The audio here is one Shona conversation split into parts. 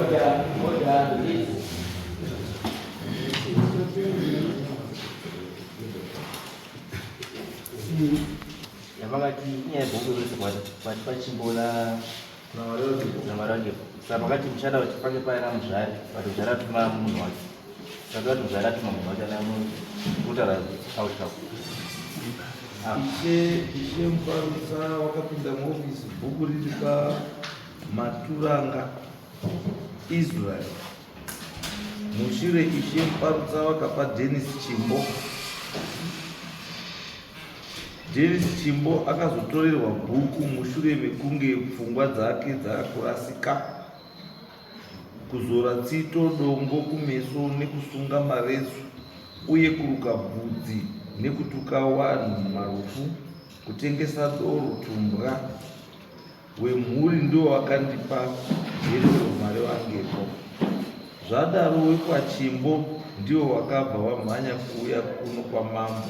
Order, order, please. Yavakati inyaya yebhuku rese kwati pachimbola namarangebo. Saka vakati mushanda kuti pange paina muzvari, but muzvari atuma munhu wacho. Saka vati muzvari atuma munhu wacho ana kutaura outcome. Ishe Ishe Muparutsa wakapinda muofisi bhuku riri paMaturanga Israel. Mushure Ishe Muparutsa vakapa Dennis Chimbo. Dennis Chimbo akazotorerwa bhuku mushure mekunge pfungwa dzake dzakurasika. Kuzora tsito dombo kumeso nekusunga maresu uye kuruka bvudzi nekutuka wanhu marufu, kutengesa doro tumbwa. Wemhuri ndiwo wakandipa Jethro Marewangepo. Zvadaro wekwaChimbo ndiwo wakabva wamhanya kuuya kuno kwamambo.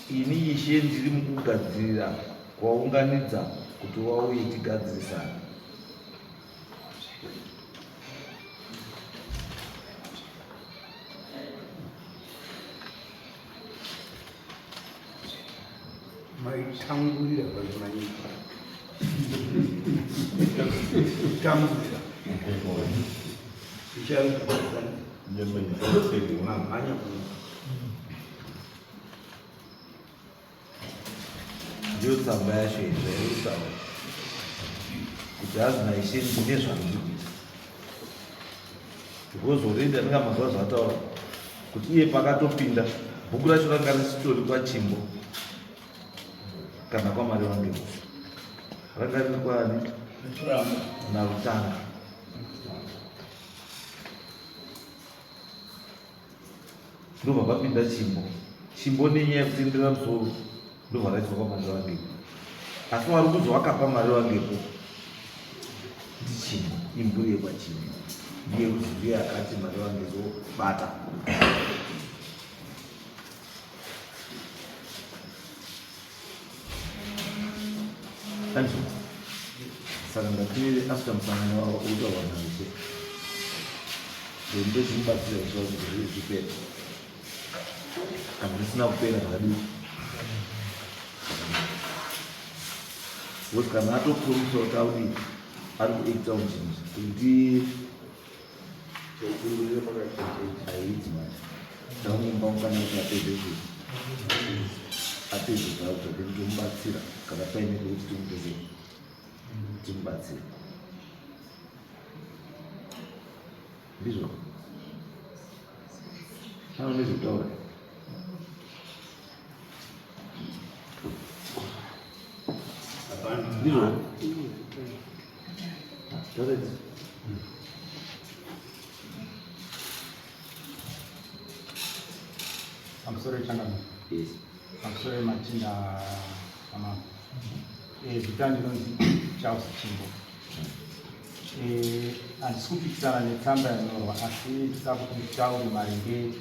Ini ishe ndiri mukugadzirira kuwaunganidza kuti wauye tigadzirisane. Maitangurira pazvimanyika. Tangurira. Mamhanya kuno. Ndiyo tsamba yacho iyi zvairi kutaura kuti hazi naishe ndine zvandiri kuita because already andinga mazuva zvataura kuti iye pakatopinda bhuku racho ranga risitori kwachimbo kana kwamari vange ranga riri kwani narutanga. Ndobva papinda Chimbo. Chimbo nenyaya yekutenderera musoro ndobva raiswa kwaMarivangepo. Asi wari kuzi wakapa Marivangepo ndiChimbo, imhuri yekwaChimbo. Ndiye kuzi ndiye akati Marivangepo bata. Andrew. Saka ngatimire after musangano wavo utaurwa naishe. Then ndochimubatsira kusvika kuti zviri zvipere. Kana zvisina kupera zvakadii? Because kana atopromisa kuti audii ari kuacta muchinhu kuti Haidzi manje. Tamupa mukana kuti apedze chii? Apedze zvavo zvake tomubatsira kana paine pekuti timupedze timubatsire. Ndizvo. Ano nezvekutaura. Ndizvo. Pamusoro yechangamire. Yes. Pamusoro yemachinda amambo. Eh, zita ndinonzi Charles Chimbo. Eh, handisi kupikisana netsamba yanyorwa asi ndisida kuti nditaure maringe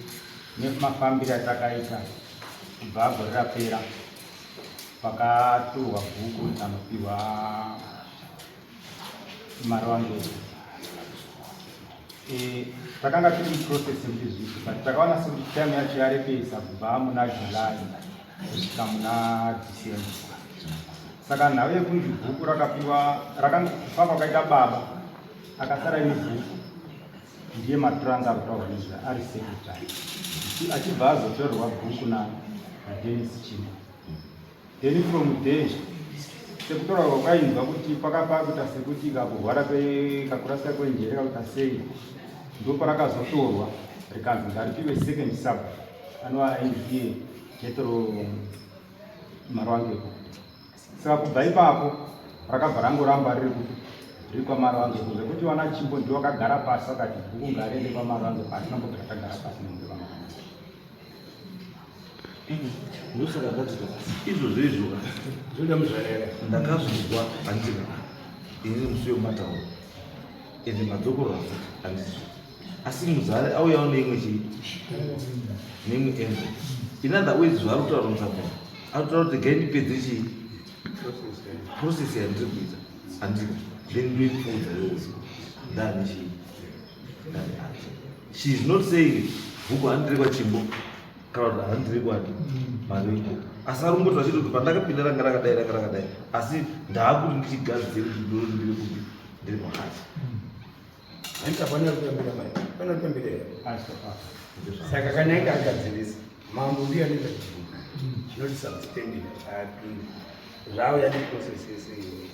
nemafambiro atakaita kubva gore rapera pakatorwa bhuku rikanopihwa Marwangezi. Eh, takanga tiri muprocess yekuti zviite but takaona sekuti time yacho yarebesa kubva muna July kusvika muna December. Saka nhau yekunzi bhuku rakapiwa rakafa kwakaita baba akasara ine bhuku ndiye maturanga akutaurwa nezva ari secretary achibva azotorerwa bhuku naDennis Chimbo. Then from there sekutora kwakainzwa kuti pakapa kuita sekuti kakurwara kakurasika kwenjere kakuita sei ndoparakazotorwa rikanzi ngaripiwe second sub anova ainziye Jetro Marwangepo. Saka kubva ipapo rakabva rangoramba riri kupi riri kwaMarwangepo zvekuti vana Chimbo ndivo vakagara pasi vakati bhuku ngariende kwaMarwangepo hatina kumbobvira tagara pasi nemhuri vaMarwangepo. Ndosaka ndati izvozvo izvo Zvoda muzvarera. ndakazvinzwa handina ini musi wematauro ende madzokorora futi handizvo asi muzare auyawo neimwe chii neimwe enzo in other words zvaari kutaura mutsamba ari kutaura kuti gai ndipedze chii process yandiri kuita handika then ndoipfuudza yozi. Ndani chii, ndani ati. She is not saying bhuku handiri kwachimbo kana kuti handiri kwati Marengo, asi ari kungoti vachiti kuti pandakapinda ranga rakadai, ranga rakadai, asi ndaakuti ndichigadzire kuti ndiro ndiri kupi, ndiri muhachi. Handiti hapana kutambira mai, pana kutambira here? Acho apa. Saka kana inge agadzirisa, mambo ndiye anoita chibhuku chinoti substanding apinde zvauya neprocess yese iyoyo,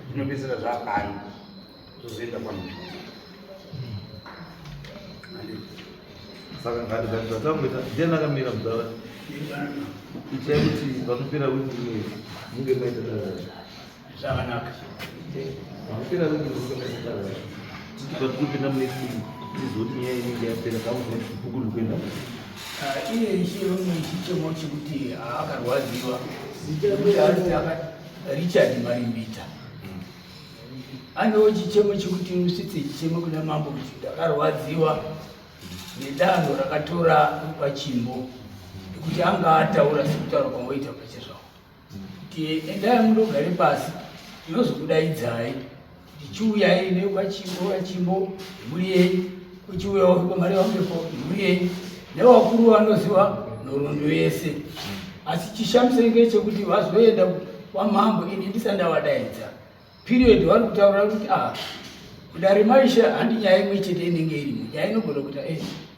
zvinopedzisira zvapano, zvozoenda kwamutu. Saka ngati zvatangoita, ndiani akamira mudhara? Itai kuti vanopera wiki ino munge maita dara. Zvakanaka. Vanopera wiki ino munge maita dara, titi patinopinda munext week tizoti nyaya inenge yapera, takuziva kuti bhuku riri kuenda kupi. Ah, iye ichione chichemo chekuti akarwadziwa. Zita? Richard Marimbita anewo chichemo chekuti usvitse chichemo kuna mambo kuti ndakarwadziwa nedanho rakatora pachimbo, nekuti anga ataura sekutaura kwangoita pachezvavo kuti endai mundogare pasi, tinozokudaidzai, tichiuyai nekwachimbo, vachimbo nemhuri yenyu, kuchiuyawo kwamari vangepo nemhuri yenyu nevakuru vanoziva nhoroondo yese. Asi chishamiso ngechekuti vazoenda kwamambo ini ndisati ndavadaidza. Period vari kutaura kuti ah, kudare maisha handi nyaya imwe chete inenge irimo, nyaya inogona kuita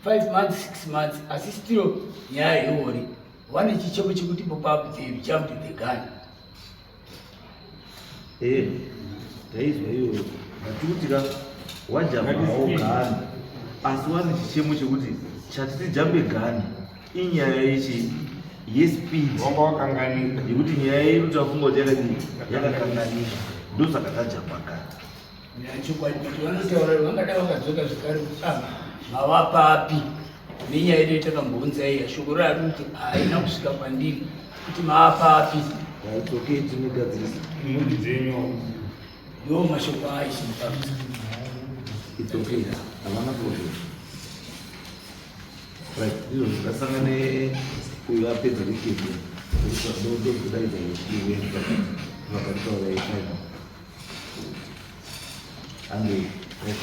5 months, 6 months, asi still nyaya iori vane chichemo chekuti popapo they jumped the gun. Taizwa iyoyo atikuti ka wajambawo gun, asi wane chichemo chekuti chati tijambe gun inyaya yechi yespeed. Wanga wakanganika. Yekuti nyaya yedu tafunga kuti yakadii, yakakanganika, ndosaka tajamba gun. Chokwadi kuti vanotaura vangada vakadzoka zvekare kuti ah, mavapapi nenyaya yedu yatakambonza iya, shoko rari kuti haina kusvika kwandiri kuti maapapi. It's okay, tinogadzirisa. Nhumbi dzenyu. Ndo mashoko aishinipapisa. It's okay, havana problem. Right, izvo zvingasangane uyo apedza weekend, ndokudaidza iwe vakataura ifinal and right.